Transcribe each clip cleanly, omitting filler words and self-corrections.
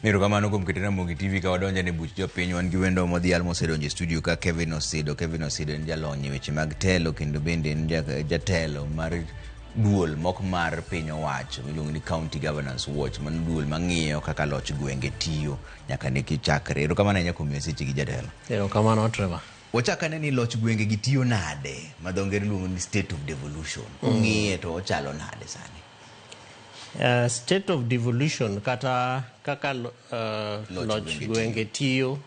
Erokamano kuom keto Ramogi TV ka wadonjo ne buch jopiny. Wan gi wendo modhial mosedonjo e studio ka, Kevin Osido. Kevin Osido en jalony e weche mag telo kendo bende en jatelo mar duol mok mar piny owacho miluongo ni County Governance Watch. Mano duol mang'iyo kaka loch gwenge tiyo nyaka ne kichakre. Erokamano ahinya kuom miyo seche gi, jatelo. Erokamano, Trevor. Wachak ane ni loch gwenge gi tiyo nade, ma dho ngere luongo ni state of devolution. Kung'iye to ochalo nade sani? State of devolution kata kaka loch loch gwenge gwenge tiyo,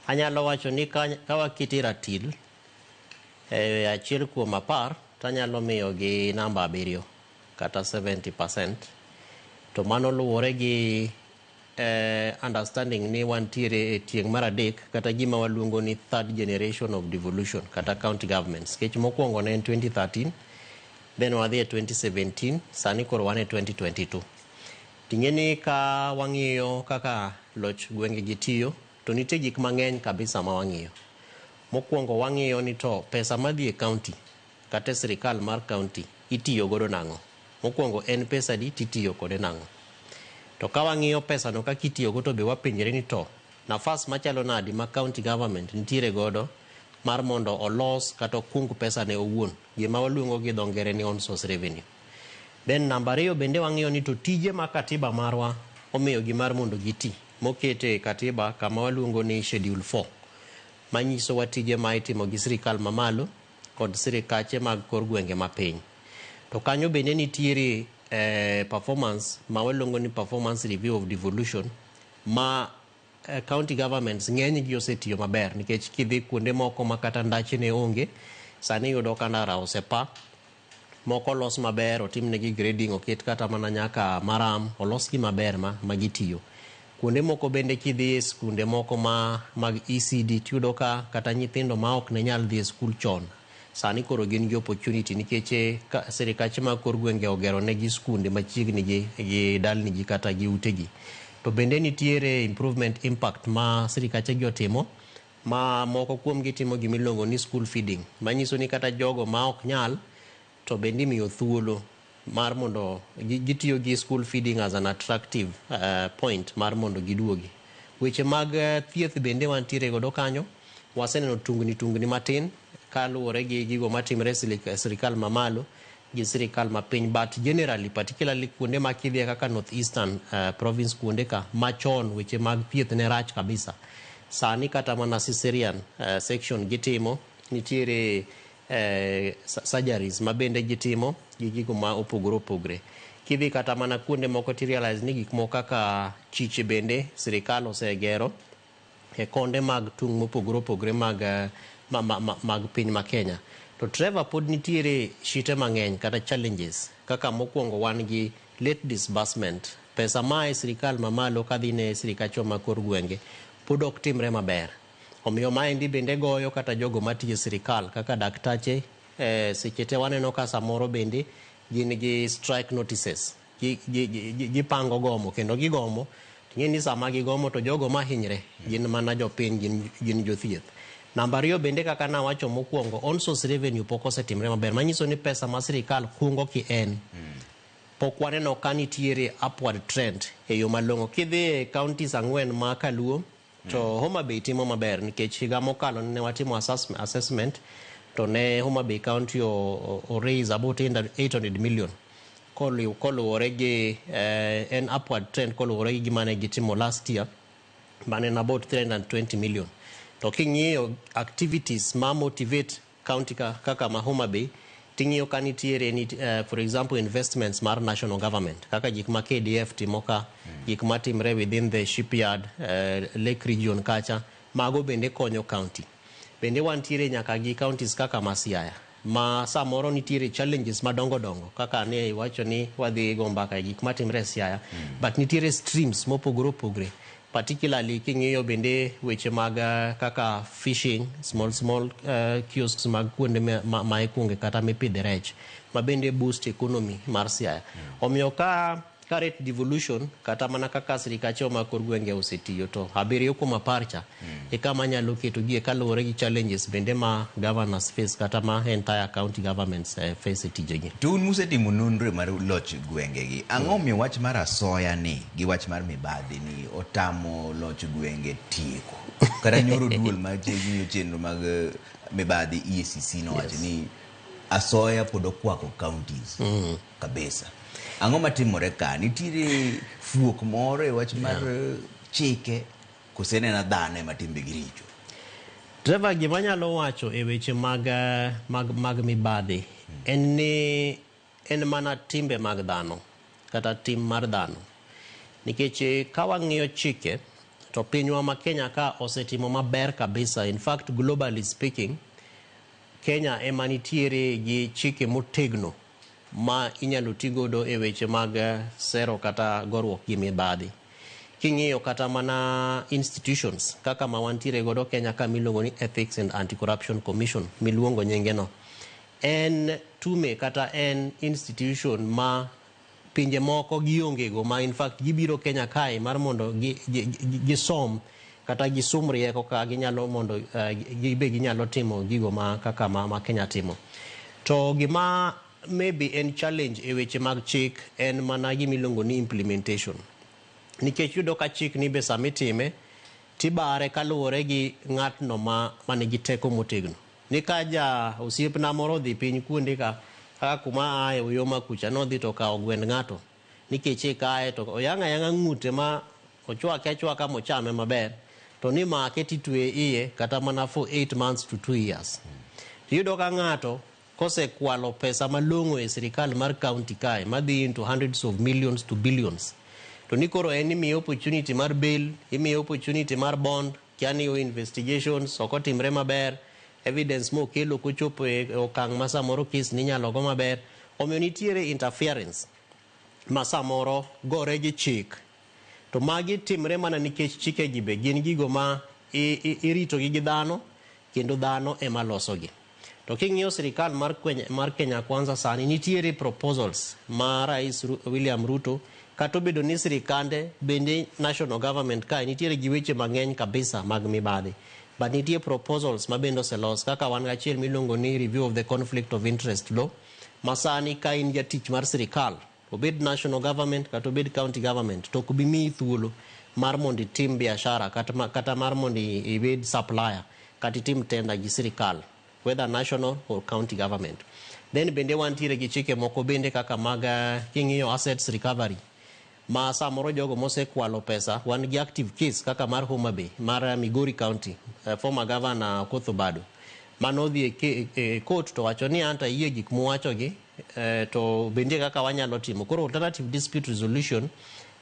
anyalo wacho ni ka wakete ratil e 1 kuom 10, tanyalo miyo gi namba 7 kata 70%. To mano luwore gi understanding ni wantiere e tieng' mar adek kata gima waluongo ni third generation of devolution kata county governments. Nikech mokwongo ne en 2013, then wadhi e 2017, sani koro wan e 2022. Ting'e ni ka wang'iyo kaka loch gwenge gi tiyo, to nitie gik mang'eny kabisa ma wang'iyo. Mokwongo wang'iyo ni to pesa madhi e county kata e sirikal mar county itiyo godo nang'o. Mokwongo en pesa adi titiyo kode nang'o. To ka wang'iyo pesa no kaka itiyo go, to be wapenjre ni to nafas machalo nadi ma county government nitiere godo mar mondo olos kata okung pesa ne owuon, gima waluongo gi dho ngere ni own source revenue. Then namba ariyo bende wang'iyo ni to tije ma katiba marwa omiyogi mar mondo giti, mokete e katiba kama waluongo ni schedule 4, manyisowa tije ma itimo gi sirikal mamalo kod sirikache mag kor gwenge mapiny. To kanyo bende nitiere performance ma waluongo ni performance review of devolution, ma county governments ng'eny gi osetiyo maber, nikech kidhi kuonde moko ma kata ndache ne onge, sani iyudo ka ndara osepa moko, olos maber, otimnegi grading, oket kata mana nyaka maram, olosgi maber ma gitiyo. Kuonde moko bende kidhi e skunde moko ma mag ECD, tiyudo ka kata nyithindo ma ok ne nyal dhi e skul chon sani koro gin gi opportunity, nikech ka sirikache mag kor gwenge ogero negi skunde machiegni gi dalni gi kata gi utegi. To bende nitiere improvement impact ma sirikache gi otimo, ma moko kuom gi timo gimiluongo ni school feeding, manyiso ni kata jogo ma ok nyal to bende imiyo thuolo mar mondo gitiyo gi school feeding as an attractive point mar mondo giduogi. Weche mag thieth bende wantiere godo kanyo. Waseneno tungni tungni matin kaluwore gi gigo matimre e sirikal mamalo gi sirikal mapiny, but generally, particularly kuonde ma kidhiye kaka North Eastern Province, kuonde ka machon weche mag thieth ne rach kabisa, sani kata mana cesarean section gitimo, nitiere surgeries ma bende gitimo gi gigo ma opogore opogore. Kidhi kata mana kuonde moko ti realize ni gik moko kaka chiche bende sirikal osegero e konde mag tung' mopogore opogore mag, ma, ma, ma, mag piny ma Kenya. To Trevor, pod nitiere shite mang'eny kata challenges. Kaka mokwongo wan gi late disbursement. Pesa ma e sirikal mamalo kadhi ne sirikachwa ma kor gwenge pod ok timre maber. Omiyo maendi bende goyo kata jogo matiyo e sirikal kaka daktache, seche te waneno ka samoro bende gin gi strike notices. Gipango gomo kendo gigomo. Ting'e ni sama gigomo to jogo mahinyre gin mana jopiny, gin jothieth. Namba ariyo bende, kaka nawacho mokwongo, own source revenue pok osetimre maber, manyiso ni pesa ma sirikal kungo ki en pok waneno ka nitiere upward trend e yo malong'o. Kidhi e counties ang'wen ma kaluo, to Homa Bay timo maber, nikech higa mokalo ne watimo assessment to ne Homa Bay County o raise about 800 million koluwore gi en upward trend koluwore gi gima ne gitimo last year mane en about 320 million. To king'iyo activities ma motivate county kaka ma Homa Bay, ting'iyo ka nitiere for example, investments mar national government kaka gik ma KDF timo ka, gik matimre within the shipyard, Lake Region kacha, mago bende konyo county. Bende wantiere nyaka gi counties kaka ma Siaya, ma samoro nitiere challenges madongo dongo kaka ne iwacho ni wadhi go mbaka e gik matimre e Siaya, but nitiere streams mopogore opogore, particularly king'iyo bende weche mag kaka fishing, small small kiosks mag kuonde ma ikunge kata mipidhe rech, ma bende boost economy mar Siaya. Omiyo ka Ka rate devolution kata mana kaka sirikache ma kor gwenge osetiyo to 7 kuom 10 cha e kama anyalo ketogie kaluwore gi challenges bende ma governors face kata ma entire county governments face e tijegi. To un musetimo nonro mar loch gwengegi, ang'o omiyo wach mar asoya ni gi wach mar mibadhi ni otamo loch gwenge tieko? Kata nyoro duol mar ng'iyo chenro mag mibadhi EACC nowacho ni asoya pod okwako counties kabisa. Ang'o matimore ka? Nitiere fuok moro e wach mar chike kose en ena dhano ema timbegi richo? Trevor, gima anyalo wacho e weche mag mibadhi en ni en mana timbe mag dhano kata tim mar dhano. Nikech ka wang'iyo chike to pinywa ma Kenya ka osetimo maber kabisa. In fact, globally speaking, Kenya ema nitiere gi chike motegno ma inyalo ti godo e weche mag sero kata goruok gi mibadhi. King'iyo kata mana institutions kaka ma wantiere godo Kenya ka miluongo ni Ethics and Anti-Corruption Commission miluongo nyinge no. En tume kata en institution ma pinje moko gionge go ma in fact gibiro Kenya kae mar mondo gisom kata gisum rieko ka ginyalo mondo gibe ginyalo timo gigo ma kaka ma Kenya timo. To gima maybe en challenge e weche mag chik en mana gima iluongo ni implementation. Nikech iyudo ka chik ni be samitime tibare kaluwore gi ng'atno ma manigi teko motegno. Ni ka ja osiepna moro odhi piny kuonde ka kaka kuma aye Uyoma kucha nodhi to okawo gwend ng'ato nikeche kae to oyang'o ayang'a ng'ute ma ochwake achwaka mochame maber to ni make titweye iye kata mana for 8 months to 2 years. Tiyudo ka ng'ato kosekwalo pesa malong'o e sirikal mar county kae madhi into hundreds of millions to billions to ni koro en imiye opportunity mar bail, imiye opportunity mar bond, kia ni investigations ok otimre maber, evidence mokelo kochopo e okang' ma samoro case ni inyalo go maber. Omiyo nitiere interference ma samoro gore gi chik. To magi timre mana nikech chikegi be gin gigo ma iritogi gi dhano kendo dhano ema losogi. To king'iyo sirikal mar Kenya Kwanza sani nitiere proposals ma Rais William Ruto kata obedo ni sirikande bende national government kae nitiere gi weche mang'eny kabisa mag mibadhi. But nitie proposals ma bende oselos kaka wan gachiel miluongo ni review of the conflict of interest law ma sani ka in jatich mar sirikal obed national government kata obed county government to ok bi miyi thuolo mar mondo itim biashara kata mar mondo ibed supplier kata itim tender gi sirikal whether national or county government. Then bende wantiere gi chike moko bende kaka mag king'iyo assets recovery ma samoro jogo mosekwalo pesa wan gi active case kaka mar Homa Bay mar Migori County, former governor Okoth Obado manodhi e court to wacho ni anta yie gik muwachogi to bende kaka wanyalo timo koro alternative dispute resolution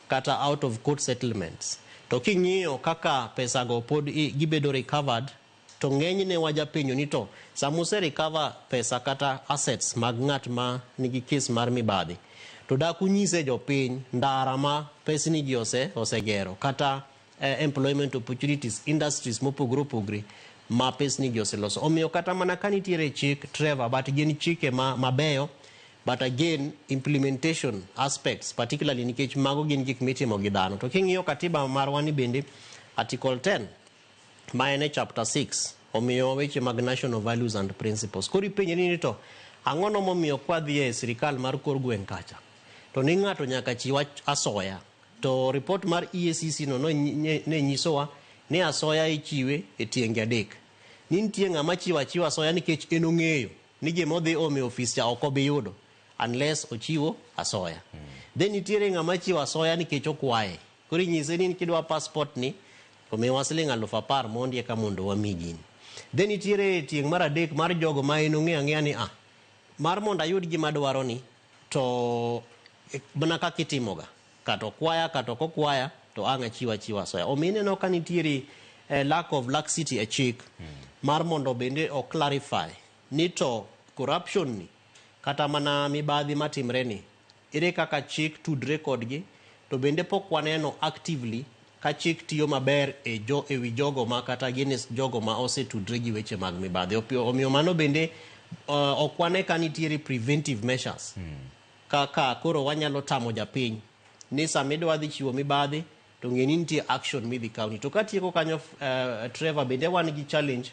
kata out of court settlements. To king'iyo kaka pesago pod gibedo recovered to ng'enyne wajapenjo ni to sama use recover pesa kata assets mag ng'at ma nigi case mar mibadhi to dak unyise jopiny ndara ma pesni gi osegero kata employment opportunities, industries mopogore opogore ma pesni gi oseloso. Omiyo kata mana ka nitiere chik Trevor, but gin chike ma mabeyo, but again implementation aspects particularly nikech mago gin gik mitimo gi dhano. To king'iyo katiba marwa ni bende article 10 ma en e chapter 6 omiyo weche mag national values and principles. Koro ipenjri ni to ang'o no momiyo kwadhi e sirikal mar kor gweng' kacha to ni ng'ato nyaka chiw asoya to report mar EACC no ne nyisowa ni asoya ichiwe e tienge adek. Ni nitie ng'ama chiwo achiwa asoya nikech en ong'eyo ni gima odhi omo e ofis cha ok obi yudo unless ochiwo asoya. Then nitiere ng'ama chiwo asoya nikech okwaye. Koro inyise ni kidwa passport ni to miwa siling 10,000 mondi eka mondo wamiyi gini. Then nitiere tieng' mar adek mar jogo ma en ong'eyo ang'eya ni mar mondo ayud gima adwaro ni to mana kaka itimoga kata okwaya kata ok okwaya to ang' achiw achiwa asoya. Omiyo ineno ka nitiere lack of laxity e chik mar mondo bende o clarify ni to corruption ni kata mana mibadhi matimre ni ere kaka chik tudre kodgi to bende pok waneno actively ka chik tiyo maber e wi jogo ma kata against jogo ma osetudre gi weche mag mibadhi. Omiyo mano bende ok wane ka nitiere preventive measures kaka koro wanyalo tamo japiny Ni sama idwa dhi chiwo mibadhi to ng'e ni nitie action midhi kawni. To katieko kanyo, Trevor, bende wan gi challenge.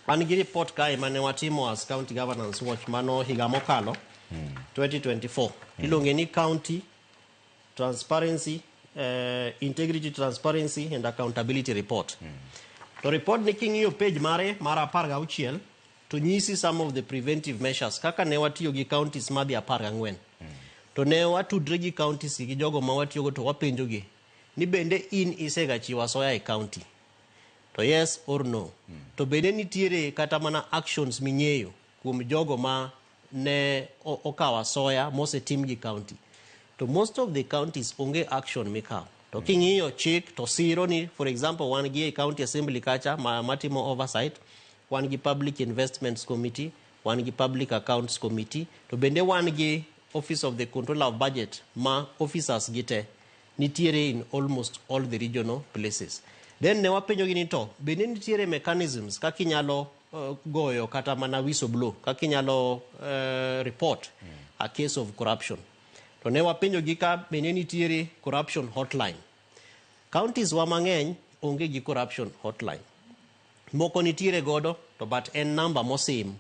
An gi report kae mane watimo as County Governance Watch mano higa mokalo, 2024. Iluonge ni County Transparency, Integrity, Transparency and Accountability Report. To report ni king'iyo page mare mar 16 to nyisi some of the preventive measures kaka ne watiyo gi counties madhi 14. To ne watudre gi counties gi jogo ma watiyogo to wapenjogi ni bende in isega chiwo asoya e county? To yes or no. To bende nitiere kata mana actions ming'eyo kuom jogo ma ne okawo asoya mosetim gi county. To most of the counties onge action mikawo. To king'iyo chik to siro ni, for example, wan gi e county assembly kacha ma, matimo oversight, wan gi Public Investments Committee, wan gi Public Accounts Committee, to bende wan gi Office of the Controller of Budget ma officers gi te nitiere in almost all the regional places. Then ne wapenjogi ni to bende nitiere mechanisms kaka inyalo goyo kata mana whistle blow, kaka inyalo report a case of corruption. To ne wapenjogi ka bende nitiere corruption hotline. Counties wa mang'eny onge gi corruption hotline. Moko nitiere godo to but en namba mosim.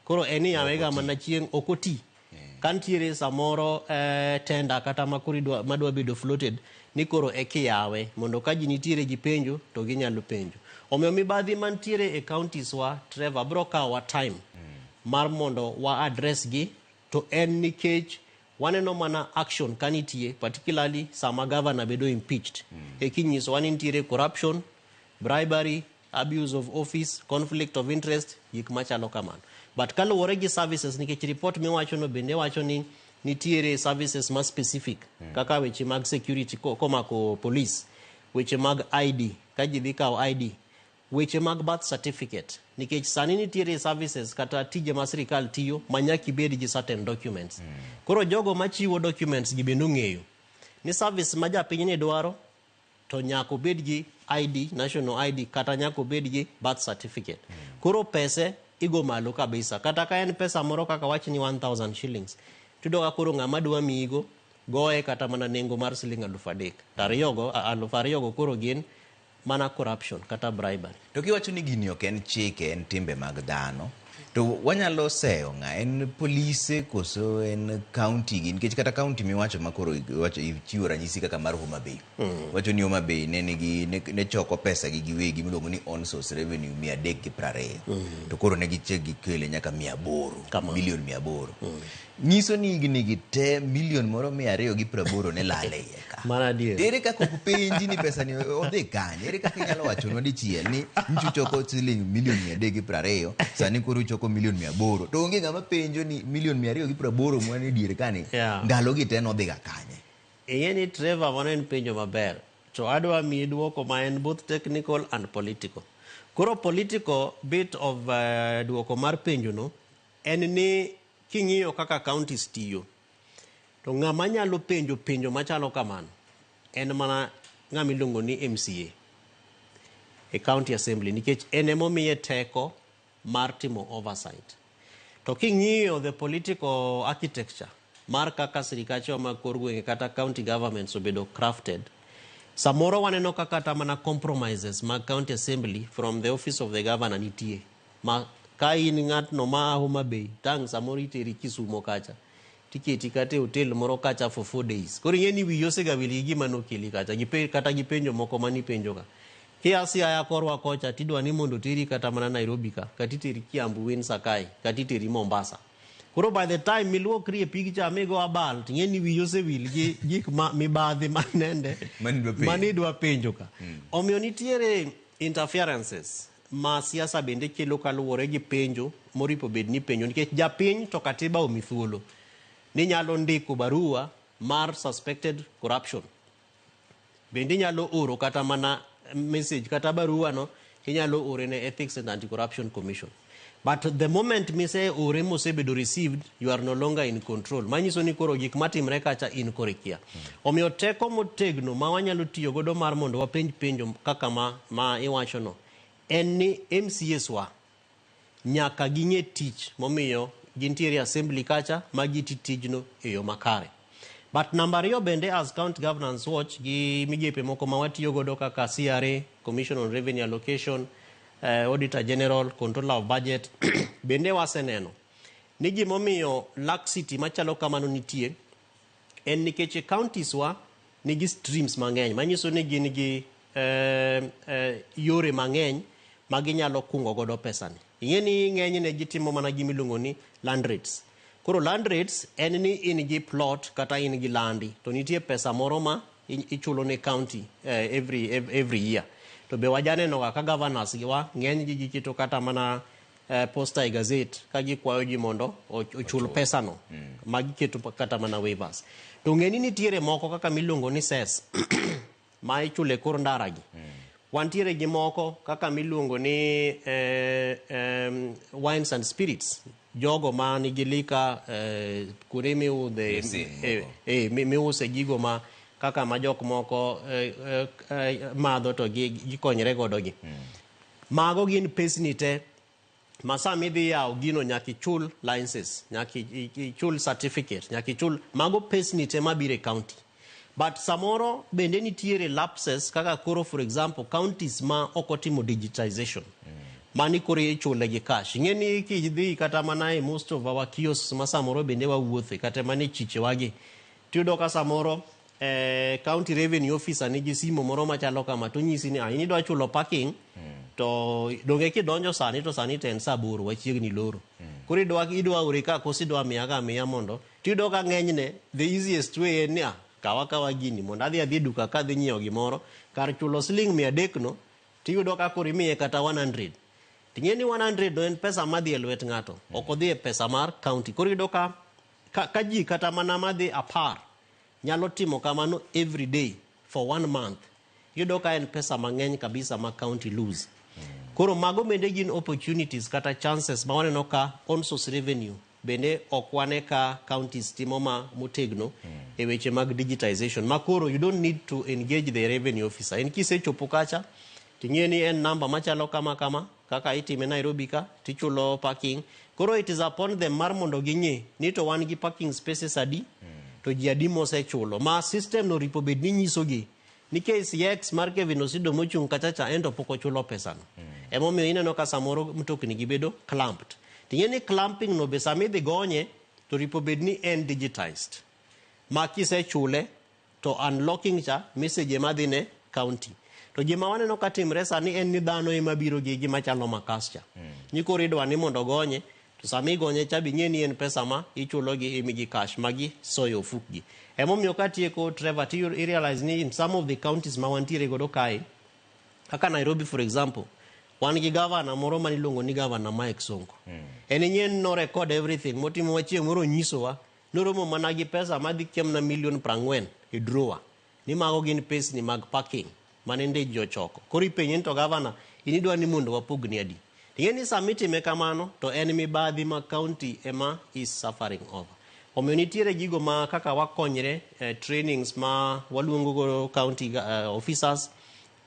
Koro en iyawe ga mana chieng' ok oti. Ka nitiere samoro tender kata makoro idwa madwa bedo floated ni koro ekiyawe mondo ka ji nitiere gi penjo to ginyalo penjo. Omiyo mibadhi mantiere e counties wa, Trevor, bro kawowa time mar mondo wa address gi, to en nikech waneno mana action ka nitie, particularly sama governor bedo impeached. E kinyisowa ni nitiere corruption, bribery, abuse of office, conflict of interest, gik machalo kamano. But kaluwore gi services, nikech report miwacho no bende wacho ni nitiere services ma specific kaka weche mag security komako police, weche mag ID ka ji dhi kawo ID, weche mag birth certificate, nikech sani nitiere services kata tije ma sirikal tiyo ma nyaka ibed gi certain documents. Koro jogo machiwo documents gi bende ong'eyo ni service ma japiny ni dwaro to nyaka obed gi ID, national ID, kata nyaka obed gi birth certificate. Koro pese igo malo kabisa. Kata ka en pesa moro kaka wach ni 1000 shillings, tiyudo ka koro ng'ama dwa miyigo goye kata mana nengo mar siling 3000. To ariyogo, 2000 go koro gin mana corruption kata bribery. To kiwacho ni gini ok en chike, en timbe mag dhano, to wanyalo seyo ng'a? En polise koso en county gi? Nikech kata county miwacho ma koro iwacho, ichiwo ranyisi kaka mar Homa Bay. Wacho ni Homa Bay ne nigi ne choko pesa gi giwegi miluongo ni own source revenue 320. To koro ne gichek gikele nyaka 800. Kamano. Milion 800. Nyiso ni higni gi te milion moro 280 ne lal e iye ka. Mana adier. Ere kaka ok penji ni pesa ni odhi kanye? Ere kaka inyalo wachonwa dichiel ni nyocha uchoko siling milion 320, sani koro uchoko milion 800? To onge ng'ama penjo ni milion 280 mane diere kani ndalogi te nodhiga kanye? Ing'e ni, Trevor, mano en penjo maber. To adwa miyi duoko ma en both technical and political. Koro political bit of duoko mar penjono en ni king'iyo kaka counties tiyo, to ng'ama nyalo penjo penjo machalo kamano en mana ng'ama iluongo ni MCA e county assembly, nikech en emomiye teko mar timo oversight. To king'iyo the political architecture mar kaka sirikachewa mag kor gwenge kata county governments obedo crafted, samoro waneno ka kata mana compromises mag county assembly from the office of the governor nitie ma ka in ng'atno ma Homa Bay tang' samoro iteri Kisumo kacha tiketi kata e hotel moro kacha for 4 days. Koro ing'e ni wiyi osega wil gi gima nokeli kacha kata gi penjo moko manipenjo ka kia Siaya korwa kocha tidwa ni mondo oteri kata mana Nairobi ka, kata iteri Kiambu Windsor kae, kata iteri Mombasa. Koro by the time miluokri e pig cha migo abal, ting'e ni wiyi osewil gi gik ma mibadhi manende Manidwa penjo. Manidwa penjo ka. Omiyo nitiere interferences ma siasa bende kelo kaluwore gi penjo moripo bed ni penjo, nikech japiny to katiba omi thuolo ni nyalo ndiko barua mar suspected corruption. Bende inyalo oro kata mana message kata barua no inyalo ore ne Ethics and Anti-Corruption Commission. But the moment mise ore mosebedo received, you are no longer in control. Manyiso ni koro gik matimre kacha in koro ikia. Omiyo teko motegno ma wanyalo tiyo godo mar mondo wapenj penjo kaka ma iwachono en ni MCAs wa nyaka ging'e tich momiyo gintiere e assembly kacha ma giti tijno e yo makare. But namba ariyo bende, as County Governance Watch gi migepe moko ma watiyo godo kaka CRA, Commission on Revenue Allocation, Auditor General, Controller of Budget, bende waseneno ni gimomiyo laxity machalo kamano nitie en nikech e counties wa nigi streams mang'eny manyiso ni gin gi yore mang'eny ma ginyalo kungo godo pesani. Ing'e ni ng'enyne gitimo mana gimiluongo ni land rates. Koro land rates en ni in gi plot kata in gi landi to nitie pesa moro ma ichulo ne county every year. To be wajaneno ga ka governors wa ng'eny gi giketo kata mana poster e gazette ka gikwayo ji mondo ochul pesano ma giketo kata mana waivers. To ng'e ni nitiere moko kaka miluongo ni cess ma ichulo e kor ndara gi. Wantiere gi moko kaka miluongo ni wines and spirits. Jogo ma nigi liquor kuonde miudhe Lesen moko. Miuse gigo ma kaka ma jok moko madho to gikonyre godo gi. Mago gin pesni te ma sama idhi yawo gino nyaka ichul licenses, nyaka ichul certificate, nyaka ichul mago pesni te mabiro e county. But samoro bende nitiere lapses kaka koro, for example, counties ma ok otimo digitization. Mani koro ichule gi cash. Ing'e ni kidhi kata mana e most of our kiosks ma samoro bende wawuothe kata mana e chichewagi, tiyudo ka samoro county revenue officer nigi simu moro machalo kama to nyisi ni, "Ah, in idwa chulo parking to donge kidonjo sani to sani to en saa aboro, wachiegni loro. Koro idwa ore ka koso idwa miya ka miya mondo tiyudo ka ng'enyne the easiest way en ni, ah, kawa kawa gini mondo adhi e duka ka adhi nyiewo gimoro kar chulo siling 300 no, tiyudo ka koro imiye kata 100. Ting'e ni 100 no en pesa madhi e lwet ng'ato, ok odhi e pesa mar county. Koro iyudo ka ji kata mana madhi 10 nyalo timo kamano every day for one month, iyudo ka en pesa mang'eny kabisa ma county lose. Koro mago bende gin opportunities kata chances ma waneno ka on source revenue bende ok wane ka counties timo ma motegno e weche mag digitization, ma koro you don't need to engage the revenue officer. En kisechopo kacha ting'e ni en namba machalo kama kama kaka itime Nairobi ka tichulo parking. Koro it is upon them mar mondo ging'e ni to wan gi parking spaces adi to ji adi mosechulo, ma system no ripo bed ni nyisogi ni KCX mar Kevin Osido mochung' kacha cha en to pok ochulo pesano. Emomiyo ineno ka samoro mtokni gi bedo clamped. Ting'e ni clamping no be sama idhi gonye to ripo bed ni en digitized ma kisechule to unlocking cha message ema dhi ne county. To gima waneno ka timre sani en ni dhano ema biro gi gima chalo makas cha ni koro idwa ni mondo gonye, to sama igonye cha be ing'e ni en pesa ma ichulo gi imigi cash ma gisoyo ofukgi. Emomiyo katieko, Trevor, ti i realize ni in some of the counties ma wantiere godo kae kaka Nairobi, for example, wan gi gavana moro maniluongo ni Gavana Mike Sonko. En ing'e no record everything motimo. Chieng' moro onyisowa noromo mana gi pesa madhi kiamna milion 40 e drawer ni mago gin pesni mag parking mane ji ochoko. Koro ipenje ni to gavana, in idwa ni mondo wapogni adi? Ing'e ni sama itime kamano to en mibadhi ma county ema is suffering over. Omiyo nitiere gigo ma kaka wakonyre, trainings ma waluongo go county officers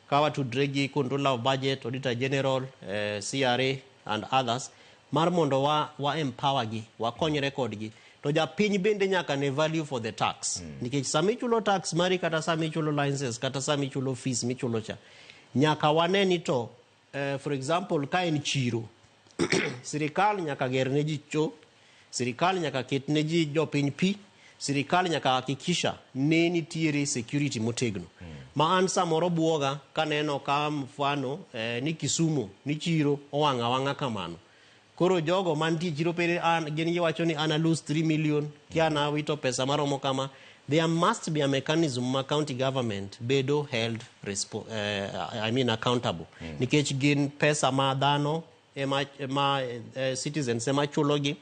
ka watudre gi Controller of Budget, Auditor General, CRA and others mar mondo wa empower gi, wakonyre kodgi. To japiny bende nyaka ne value for the tax nikech sama ichulo tax mari kata sama ichulo licenses kata sama ichulo fees michulo cha, nyaka wane ni to for example, ka en chiro, sirikal nyaka ger ne ji cho, sirikal nyaka ket ne ji jopiny pi, sirikal nyaka hakikisha ni nitiere security motegno. Ma an samoro buoga kaneno ka mfano ni Kisumu ni chiro owang' awang'a kamano. Koro jogo mantie chiro pere an gin giwacho ni an a lose 3 million kia na wito pesa maromo kama. There must be a mechanism ma county government bedo held I mean accountable nikech gin pesa ma dhano ema ma citizens ema chulogi.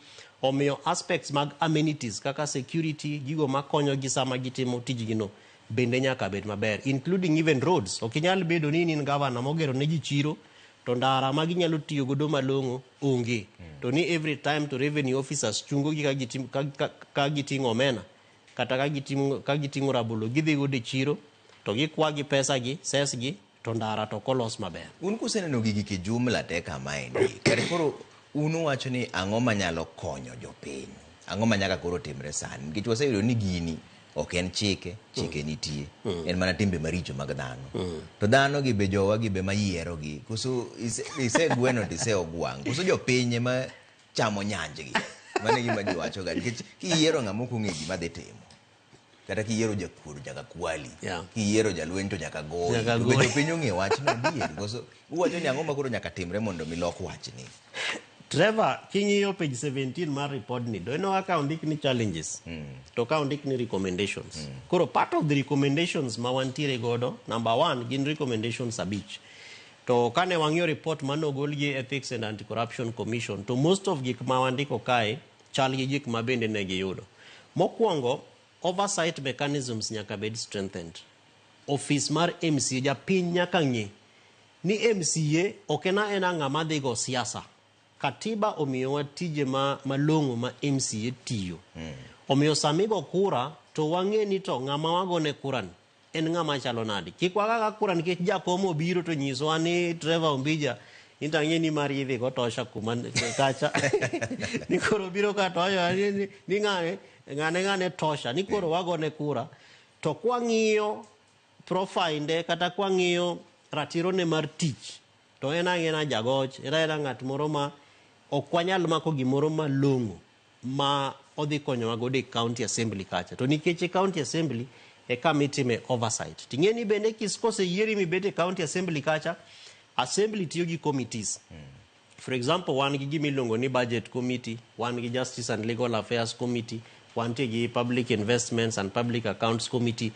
Omiyo aspects mag amenities kaka security, gigo makonyogi sama gitimo tijgino bende nyaka bed maber, including even roads. Ok inyal bedo ni in governor mogero ne ji chiro to ndara ma ginyalo tiyo godo malong'o onge, to ni every time to revenue officers chungo gi ka giting'o omena kata ka giting'o rabolo gidhi godo e chiro to gikwa gi pesa gi ses gi to ndara to ok olos maber. Un kuseneno gigi kijumla te kamaendi, kare koro un uwacho ni ang'o manyalo konyo jopiny? Ang'o ma nyaka koro timre sani? Nikech waseyudo ni gini Ok en chike, chike nitie. En mana timbe maricho mag dhano. To dhano gi be jowa gi be mayiero gi. Koso ise gweno to ise ogwang'. Koso jopiny ema chamo nyanjgi. Mano e gima ji wachoga. Nikech kiyiero ng'ama ok ong'e gima dhi timo. Kata kiyiero jakuo to nyaka kwali. Kiyiero jalweny to nyaka goyi. Nyaka To be goyi. jopiny ong'e wachno adier. Koso uwacho ni ang'o ma koro nyaka timre mondo mi lok wachni. Trevor, king'iyo page 17 mar report ni, do ineno kaka ondik ni challenges to ka ondik ni recommendations. Koro part of the recommendations ma wantiere godo, number one, gin recommendations abich. To kane wang'iyo report manogol gi Ethics and Anti-Corruption Commission, to most of gik ma wandiko kae chal gi gik ma bende ne giyudo. Mokwongo, oversight mechanisms nyaka bed strengthened. Office mar MCA, japiny nyaka ng'e ni MCA ok en aena ng'ama dhi go siasa. Katiba omiyowa tije ma malong'o ma MCA tiyo. Omiyo sama igo kura to wang'e ni to ng'ama wagone kura ni en ng'ama chalo nade. Kik waga kura nikech jakom obiro to nyisowa ni Trevor Ombija into ang'e ni mari idhi go tosha kuma kacha. Ni koro obiro ka to wacho ni ng'ane ng'ane ng'ane tosha ni koro wagone kura to kwang'iyo profile kata kwang'iyo ratiro ne mar tich to en ang'ena jagoch, en aena ng'at moro ma ok wanyal mako gimoro malong'o ma odhi konyowa godo e county assembly kacha. To nikech e county assembly e kama itime oversight. Ting'e ni bende koseyieri mibet e county assembly kacha, assembly tiyo gi committees. For example, wan gi gima iluongo ni budget committee, wan gi justice and legal affairs committee, wantie gi public investments and public accounts committee.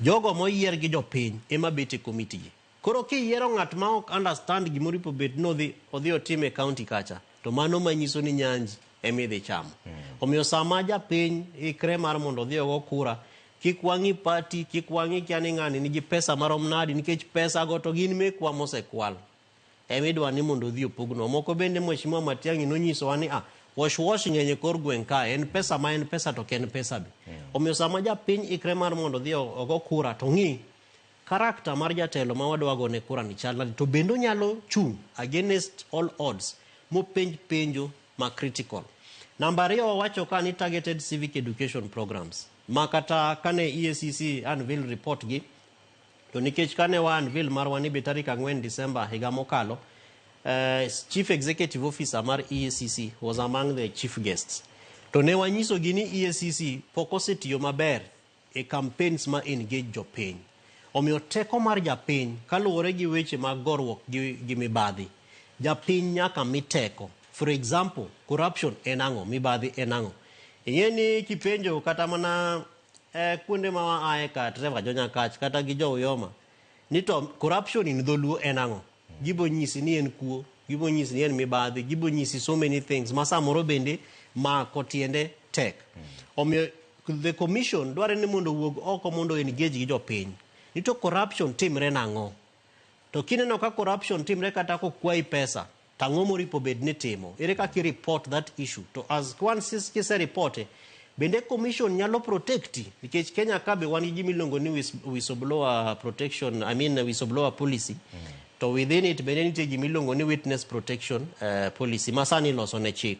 Jogo moyier gi jopiny ema bet e committee gi. Koro kiyiero ng'at ma ok understand gimoripo bet ni odhi otim e county kacha, to mano manyiso ni nyanji ema idhi chamo. Omiyo sama japiny ikre mar mondo odhi ogo kura, kik wang'i party, kik wang'i kia ni ng'ani nigi pesa marom nadi, nikech pesa go to gin mekwa mosekwal. Ema idwa ni mondo odhi opognwa. Moko bende Mheshimiwa Matiang'i nonyisowa ni wash wash ng'eny e kor gweng' kae, en pesa ma en pesa to ok en pesa be. Omiyo sama japiny ikre mar mondo odhi ogo kura to ng'i character mar jatelo ma wadwa gone kura ni chal nade, to bende onyalo chung' against all odds mopenj penjo ma critical. Namba ariyo wawacho ka ni targeted civic education programs ma kata kane EACC unveil report gi to nikech kane wa unveil marwa ni be tarik 4 December higa mokalo, Chief Executive Officer mar EACC was among the chief guests. To ne wanyisogi ni EACC pok osetiyo maber e campaigns ma engage jopiny. Omiyo teko mar japiny kaluwore gi weche mag goruok gi mibadhi, japiny nyaka mi teko. For example, corruption en ang'o? Mibadhi en ang'o? Ing'e ni kipenjo kata mana kuonde ma waaye ka Trevor Jonyakach kata gi jo Uyoma ni to corruption in dholuo en ang'o? Gibo nyisi ni en kuo, gibo nyisi ni en mibadhi, gibo nyisi so many things ma samoro bende mako tiende tek. Omiyo the commission dware ni mondo owuog oko mondo engage gi jopiny. Ni to corruption timre nang'o? To kineno ka corruption timre kata kokwayi pesa, to ang'o moripo bed ni timo? Ere kaka i report that issue? To as once kise reporte, bende commission nyalo protecti nikech Kenya ka be wan gi gima iluongo ni whistleblower protection, I mean whistleblower policy. To within it bende nitie gima iluongo ni witness protection policy ma sani iloso ne chik.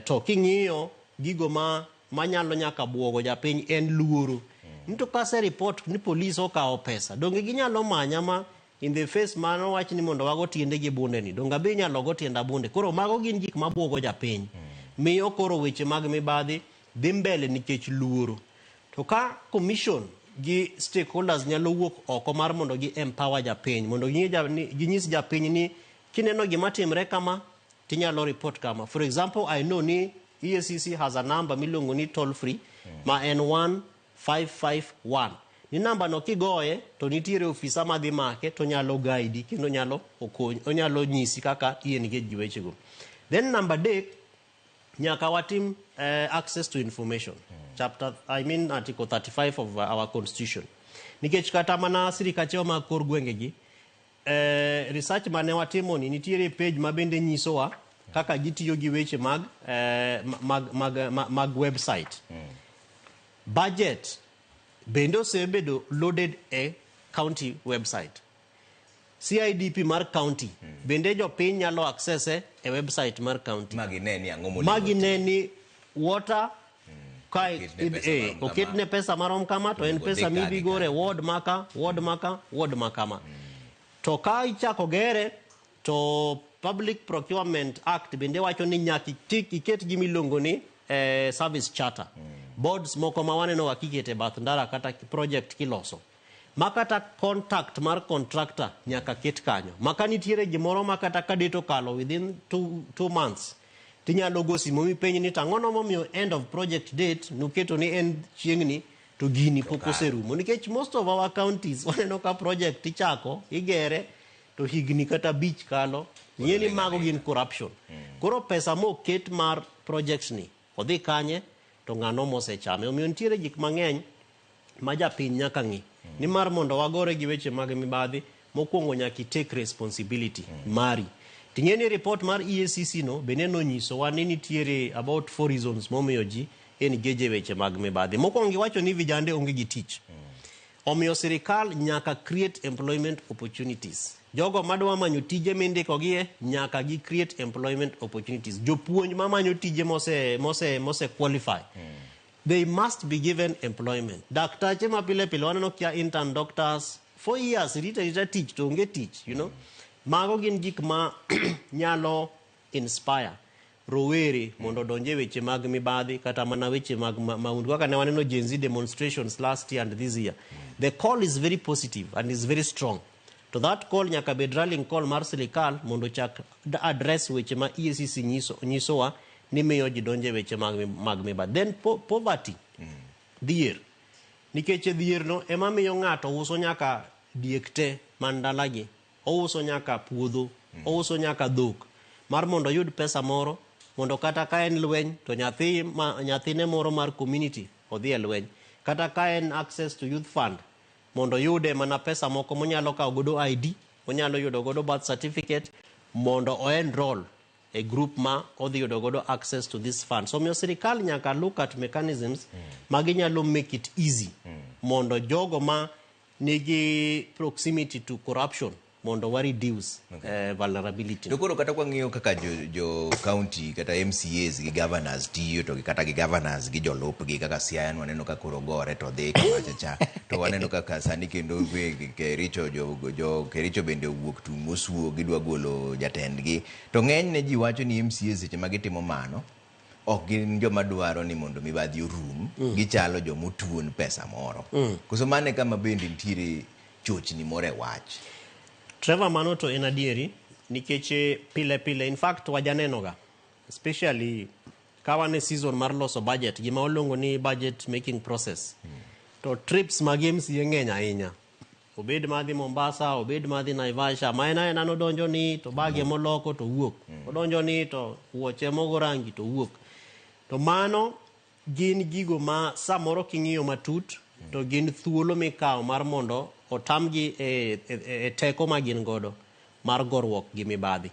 To king'iyo gigo ma manyalo nyaka buogo japiny en luoro. Ni to kase report ni police okawo pesa, donge ginyalo manya ma in the face mano wach ni mondo wago tiende gi bunde ni, donge abe inyalo go tienda bunde. Koro mago gin gik mabuogo japiny. Miyo koro weche mag mibadhi dhi mbele nikech luoro. To ka commission gi stakeholders nyalo wuok oko mar mondo gi empower japiny, mondo ginyis japiny ni kineno gima timre kama, tinyalo report kama. For example, I know ni EACC has a number miluongo ni toll free ma en 1551. Ni namba no kigoye to nitiere ofisa madhi make to nyalo guide kendo nyalo okony, onyalo nyisi kaka i engage gi wechego. Then namba adek, nyaka watim access to information. Chapter, I mean article 35 of our constitution. Nikech kata mana sirikachewa mag kor gwenge gi, research mane watimo ni nitiere page ma bende nyisowa kaka gitiyo gi weche mag website. Budget bende osebedo loaded e county website. CIDP mar county bende jopiny nyalo access e website mar county. Ma gine ni ang'o monego Ma gine ni water Ka Oketne pesa marom kama. Oketne pesa marom kama, to en Onego odhi pesa ka gi midhi gore ka. Ward maka, ward maka, ward makama. To ka ichako gere to Public Procurement Act bende wacho ni nyaka iket gima iluongo ni service charter. Boards moko ma waneno ga kiketo e bath ndara kata project kiloso. Ma kata contact mar contractor nyaka ket kanyo. Ma ka nitiere gimoro ma kata ka date okalo within 2 months, tinyalo go simu mipenj ni tang'ono momiyo end of project date nuketo ni en chieng'ni to gini pok oserumo. Nikech most of our counties waneno ka project ichako, igere, to higni kata 5 kalo, ing'e ni mago gin corruption. Koro pesa moket mar project ni odhi kanye to ng'ano mosechame? Omiyo nitiere gik mang'eny ma japiny nyaka ng'i. Nimar mondo wagore gi weche mag mibadhi, mokwongo nyaka i take responsibility mari. Ting'e ni report mar EACC no bende nonyisowa ni nitiere about four reasons momiyo ji engage e weche mag mibadhi. Mokwongo giwacho ni vijande onge gi tich. Omiyo sirikal nyaka create employment opportunities. Jogo madwa manyo tije mindikogie nyaka gi create employment opportunities. Jopuonj mamanyo tije mose qualify, they must be given employment. Daktache ma pile pile waneno kia intern doctors, 4 years rita rita tich to onge tich. Mago gin gik ma nyalo inspire rowere mondo odonj e weche mag mibadhi kata mana weche mag mahundu kaka ne waneno Gen Z demonstrations last year and this year. The call is very positive and is very strong. To that call nyaka bed rallying call mar sirikal mondo ochak address weche ma EACC nyisowa ni miyo ji donjo e weche mag mibadhi. Then poverty, dhier. Nikech dhier no ema miyo ng'ato uso nyaka diek te man dalagi, ouso nyaka puodho, ouso nyaka dhok mar mondo oyud pesa moro mondo kata ka en lweny to nyathi ma, nyathine moro mar community odhi e lweny, kata ka en access to youth fund mondo oyude mana pesa moko monyalo kawo godo ID, onyalo yudo godo birth certificate mondo o enroll e group ma odhi yudo godo access to this fund. So omiyo sirikal nyaka look at mechanisms ma ginyalo make it easy mondo jogo ma nigi proximity to corruption mondo wa reduce vulnerability. To koro kata kwang'iyo kaka jo county kata MCAs gi governors tiyo to gi kata gi governors gi jolupgi kaka Siaya waneno ka koro gore to dhi kamacha cha, to waneno kaka sani kendo Kericho jo Kericho bende owuok tung' mosuo gidwa golo jatendgi, to ng'eny ne ji wacho ni MCAs seche ma gitimo mano ok gin joma dwaro ni mondo mibadhi orum, gichalo jomotuon pesa moro. Koso mano e kama bende nitiere chochni moro e wach? Trevor, mano to en adieri nikech pile pile, in fact, wajaneno ga especially ka wan e season mar loso budget, gima waluongo ni budget making process, to trips mag MCA ng'eny ahinya, obed madhi Mombasa, obed madhi Naivasha, ma en aena nodonjo ni to bage moloko to wuok, odonjo ni to wuoche mogo rangi to wuok. To mano gin gigo ma samoro king'iyo matut to gin thuolo mikawo mar mondo otamgi e teko ma gin godo mar goruok gi mibadhi.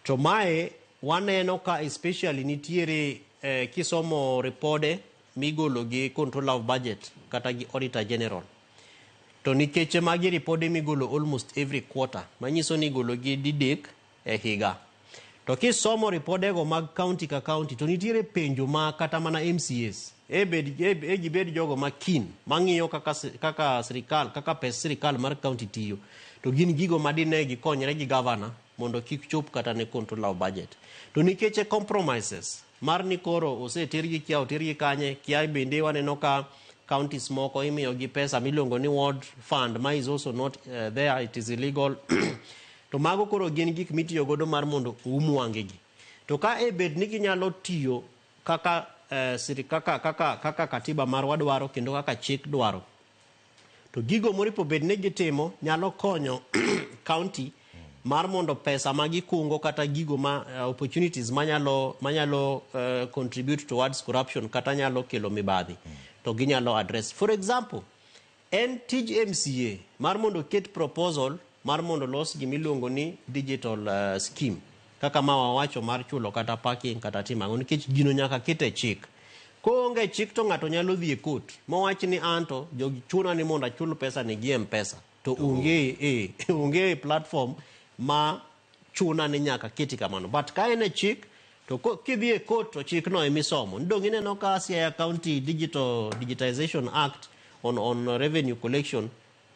To mae waneno ka especially nitiere kisomo ripode migolo gi Controller of Budget kata gi Auditor General, to nikech magi ripode migolo almost every quarter, manyiso ni igolo gi didek e higa, to kisomo ripodego mag county ka county to nitiere penjo ma kata mana MCAs e gibed jogo ma keen mang'iyo kaka sirikal, kaka pes sirikal mar county tiyo, to gin gigo ma dine gikonyre gi governor mondo kik chop kata ne Controller of Budget. To nikech e compromises mar ni koro osetergi kia otergi kanye kia, bende waneno ka counties moko imiyo gi pesa miluongo ni ward fund ma is also not there, it is illegal. To mago koro gin gik mitiyo godo mar mondo oum wang'egi. To ka e bed ni ginyalo tiyo kaka kaka katiba marwa dwaro kendo kaka chik dwaro, to gigo moripo bed ni gitimo nyalo konyo county mar mondo pesa ma gikungo kata gigo ma opportunities manyalo contribute towards corruption kata nyalo kelo mibadhi to ginyalo address. For example, en tij MCA mar mondo oket proposal mar mondo los gimiluongo ni digital scheme kaka ma wawacho mar chulo kata parking kata timo ang'o, nikech gino nyaka ket e chik. Koonge chik to ng'ato nyalo dhi e court mowach ni anto jogi chuna ni mondo achul pesa ni gi M-Pesa to onge platform ma chuna ni nyaka keti kamano. But ka en e chik To kidhi e court to chikno emisomo. Dong ineno ka Siaya County Digitization Act on revenue collection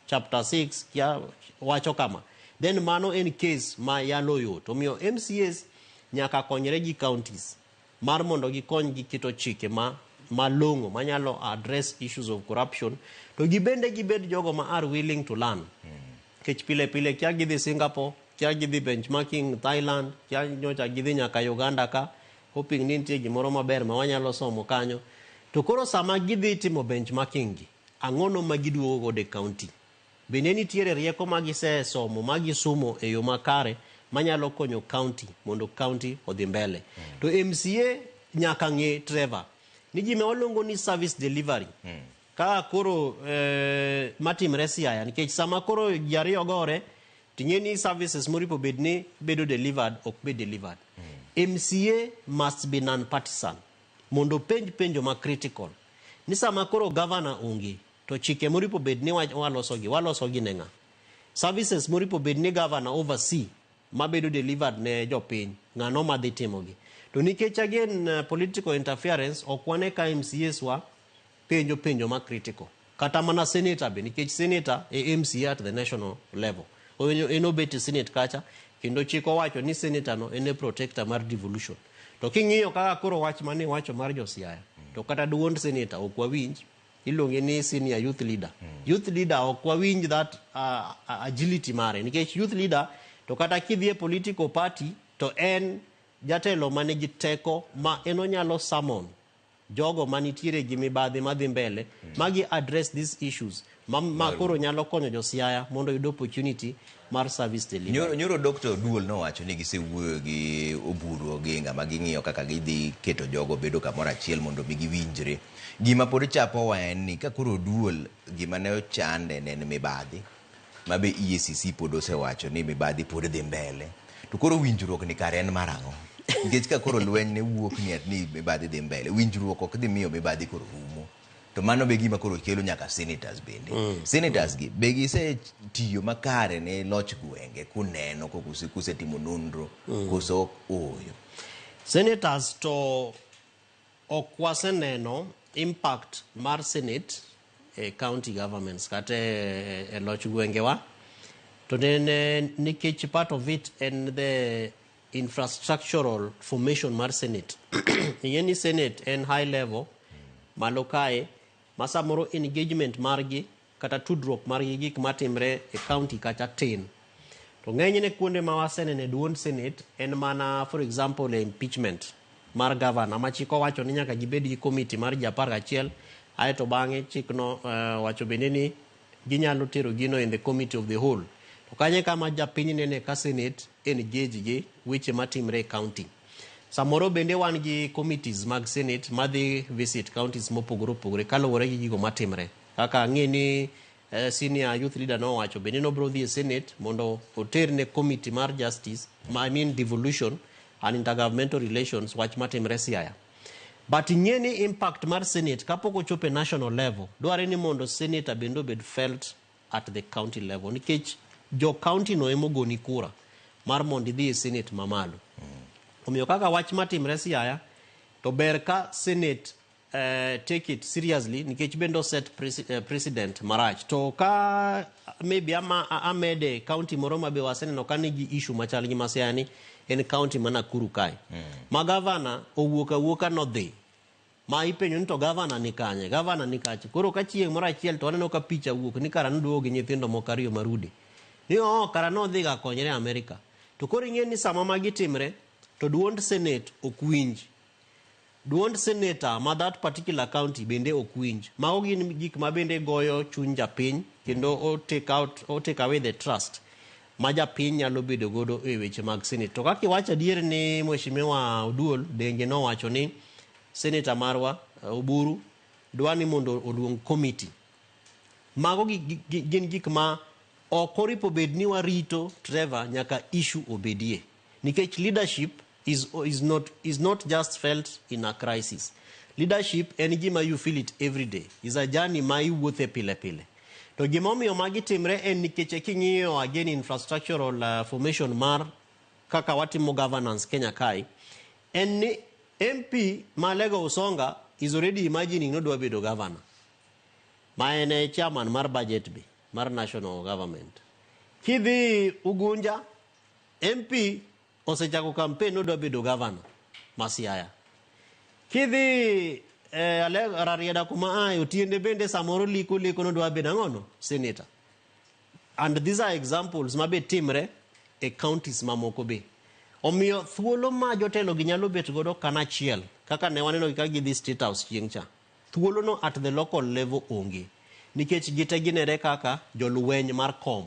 chapter 6 kia wacho kama. Then mano en case ma yalo yot. Omiyo MCAs nyaka konyre gi counties mar mondo gikony gi keto chike ma malong'o manyalo address issues of corruption, to gibende gibed jogo ma are willing to learn. Nikech pile pile kia gidhi Singapore, kia gidhi benchmarking Thailand, kia nyocha gidhi nyaka Uganda ka, hoping ni nitie gimoro maber ma wanyalo somo kanyo. To koro sama gidhi timo benchmarking gi, ang'ono ma giduogo godo e county? Bende nitiere rieko ma gisesomo ma gisumo e yo makare manyalo konyo county mondo county odhi mbele? To MCA nyaka ng'e, Trevor, ni gima waluongo ni service delivery kaka koro matimre Siaya, nikech sama koro ji ariyo gore ting'e ni services moripo bed ni bedo delivered ok bed delivered. MCA must be non-partisan mondo penj penjo ma critical ni sama koro governor onge to chike moripo bed ni walosogi, walosogi ne ng'a? Services moripo bed ni governor oversee mabedo delivered ne jopiny, ng'ano madhi timogi? To nikech again political interference, ok wane ka MCAs wa penjo penjo ma critical, kata mana senator be, nikech senator e MCA at the national level. En obet e senate kacha, kendo chik owacho ni senator no en e protector mar devolution. To king'iyo kaka koro wach mane wacho mar jo Siaya, to kata duond senator ok wawinj. Iluonge ni senior youth leader. Youth leader ok wawinj that agility mare, nikech youth leader to kata kidhi e political party to en jatelo manigi teko ma en onyalo summon jogo manitiere gi mibadhi madhi mbele magi address these issues ma koro nyalo konyo jo Siaya mondo oyud opportunity mar service delivery. Nyoro Dr. Oduol nowacho ni gisewuoyo gi Oburu Oginga ma ging'iyo kaka gidhi keto jogo bedo kamoro achiel mondo mi giwinjre. Gima pod chapowa en ni ka koro Oduol, gima ne ochande ne en mibadhi ma be EACC pod osewacho ni mibadhi pod dhi mbele. To koro winjruok ni kare en mar ang'o? Nikech ka koro lweny ne wuok ni at ni mibadhi dhi mbele, winjruok ok dhi miyo mibadhi koro rumo. To mano be gima koro kelo nyaka senators bende. Senators gi be gisetiyo makare ne loch gwenge kuneno kusetimo nonro koso ooyo? Senators to ok waseneno impact mar senate e county governments kata e loch gwengewa, to nene nikech part of it en the infrastructural formation mar senate. Ing'e ni senate en high level malo kae ma samoro engagement margi kata tudruok margi gik matimre e county kacha tin. To ng'enyne kuonde ma wasenene duond senate en mana, for example, e impeachment mar governor, ma chik owacho ni nyaka gibed gi committee mar ji 11, aeto bang'e chikno wacho bende ni ginyalo tero gino in the committee of the whole. To kanyo e kama japiny nene ka senate engage gi weche matimre e county. Samoro bende wan gi committees mag senate madhi visit counties mopogore opogore kaluwore gi gigo matimre. Kaka ang'e ni senior youth leader nowacho bende nobro dhi e senate mondo oterne committee mar justice, I mean devolution and intergovernmental relations, wach matimre Siaya. But ing'e ni impact mar senate kapok ochopo e national level, dware ni mondo senator bende obed felt at the county level, nikech jo county no emogoni kura mar mondo idhi e senate mamalo. Omiyo kaka wach matimre Siaya to ber ka senate take it seriously, nikech bende oset precedent marach. To ka maybe ama amede county moro ma be waseneno ka nigi issue machal gi ma Siaya ni, en county ma Nakuru kae ma gavana owuok awuoka nodhi ma ipenjo ni to gavana ni kanye, gavana ni kache. Koro ka chieng' moro achiel to waneno ka picha wuok ni kara noduogo gi nyithindo moko ariyo marude ni oo kara nodhi ga konyre Amerika. To koro ing'e ni sama magi timre to duond senate ok winj, duond senator ma that particular county bende ok winj. Mago gin gik ma bende goyo chuny japiny kendo o take out, o take away the trust ma japiny nyalo bedo godo e weche mag senate. To kaka iwacho adier ni Mheshimiwa Oduol Denge nowacho ni senator marwa Oburu dwa ni mondo oluong committee, mago gin gik ma ok oripo bed ni warito, Trevor, nyaka issue obedie, nikech leadership is not just felt in a crisis. Leadership en gima you feel it every day, is a journey ma iwuothe pile pile. To gimomiyo magi timre en nikech king'iyo again infrastructural formation mar kaka watimo governance Kenya kae. En ni MP ma Alego Usonga is already imagining nodwa bedo governor. Ma en e chairman mar budget be mar national government. Kidhi Ugunja, MP osechako campaign nodwa bedo governor ma Siaya. Kidhi Rarieda kuma aye, Otiende bende samoro liko liko nodwa bedo ang'ono? Senator. And these are examples ma be timre e counties mamoko be. Omiyo thuolo ma jotelo gi nyalo bet godo kanachiel kaka ne waneno gi ka gidhi State House chieng' cha. Thuolo no at the local level onge. Nikech gite ginere kaka jolweny mar kom.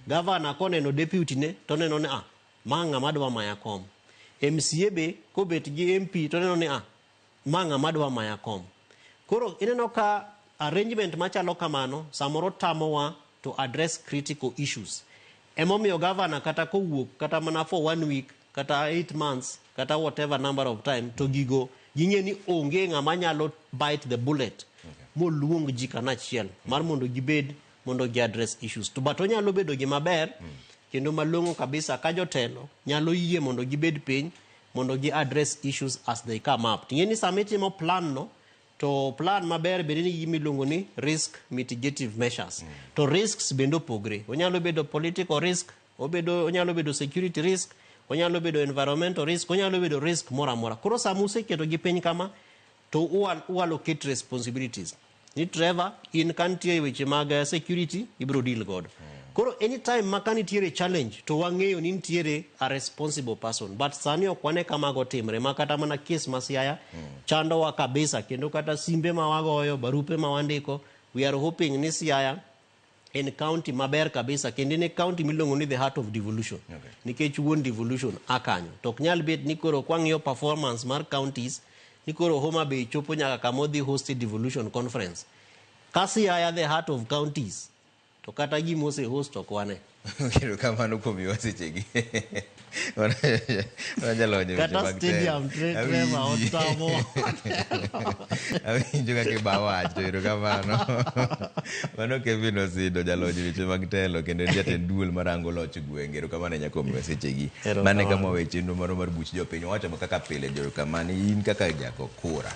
Governor koneno deputy ne to oneno ni ah, ma ng'ama dwa maya kom. MCA be kobet gi MP to oneno ni ah, ma ng'ama dwa maya kom. Koro ineno ka arrangement machalo kamano samoro tamowa to address critical issues. Emomiyo governor kata kowuok kata mana for 1 week kata 8 months kata whatever number of time to gigo ging'e ni onge ng'ama nyalo bite the bullet moluong ji kanachiel mar mondo gibed mondo gi address issues. To but onyalo bedo gima ber kendo malong'o kabisa ka jotelo nyalo yie mondo gibed piny mondo gi address issues as they come up. Ting'e ni sama itimo plan no to plan maber bende nigi gima iluongo ni risk mitigative measures. To risks bende opogre. Onyalo bedo political risk, onyalo bedo security risk, onyalo bedo environmental risk, onyalo bedo risk moro amora. Koro sama useketo gi piny kama to u allocate responsibilities. Ni Trevor, in ka nitie weche mag security, ibiro deal godo. Koro anytime ma ka nitiere challenge to wang'eyo ni nitiere a responsible person. But sani ok wane ka mago timre ma kata mana case ma Siaya chandowa kabisa kendo kata simbe ma wagoyo, barupe ma wandiko, we are hoping ni Siaya en county maber kabisa kendo en e county miluongo ni the heart of devolution. Nikech wuon devolution a kanyo. To ok nyal bet ni koro kwang'iyo performance mar counties ni koro Homa Bay chopo nyaka kama odhi host devolution conference. Ka Siaya the heart of counties to kata gima ose host ok wane. Erokamano kuom miwa sechegi. Mano jalony e weche Kata mag telo. stadium Trevor Awinji. otamo. Awinjo kaka iba wach to erokamano. Mano Kevin Osido jalony e weche mag telo kendo en jatend duol marango loch gwenge. Erokamano ahinya kuom miwa sechegi. Mano e kama wawe chenro marwa mar buch jopiny. Wawacho kaka pile jokamano in kaka jago kura.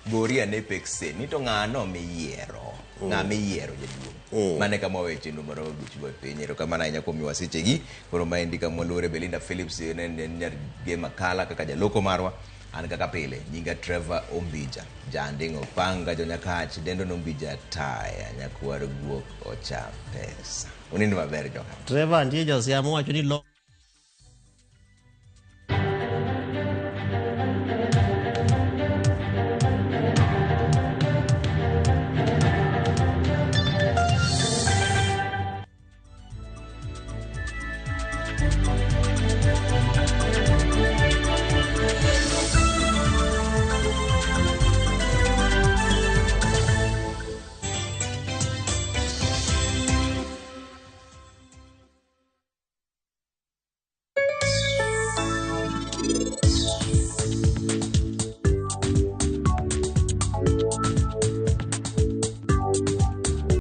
Gori ane peksen ni to ng'ano miyiero. Ng'a miyiero jaduong'. Mano e kama wawe chenro marwa mar buch jopiny. Erokamano ahinya kuom miwa sechegi. Koro maendi kama waluore Belinda Phillips ne en nyar Gema Kala kaka jaloko marwa. An kaka pile, nyinga Trevor Ombija. Janding' Opanga jonyakach, dendo nombija taya, nyakwar guok ocha pesa. Unind maber joka. Trevor nitie josiaya mowacho ni lo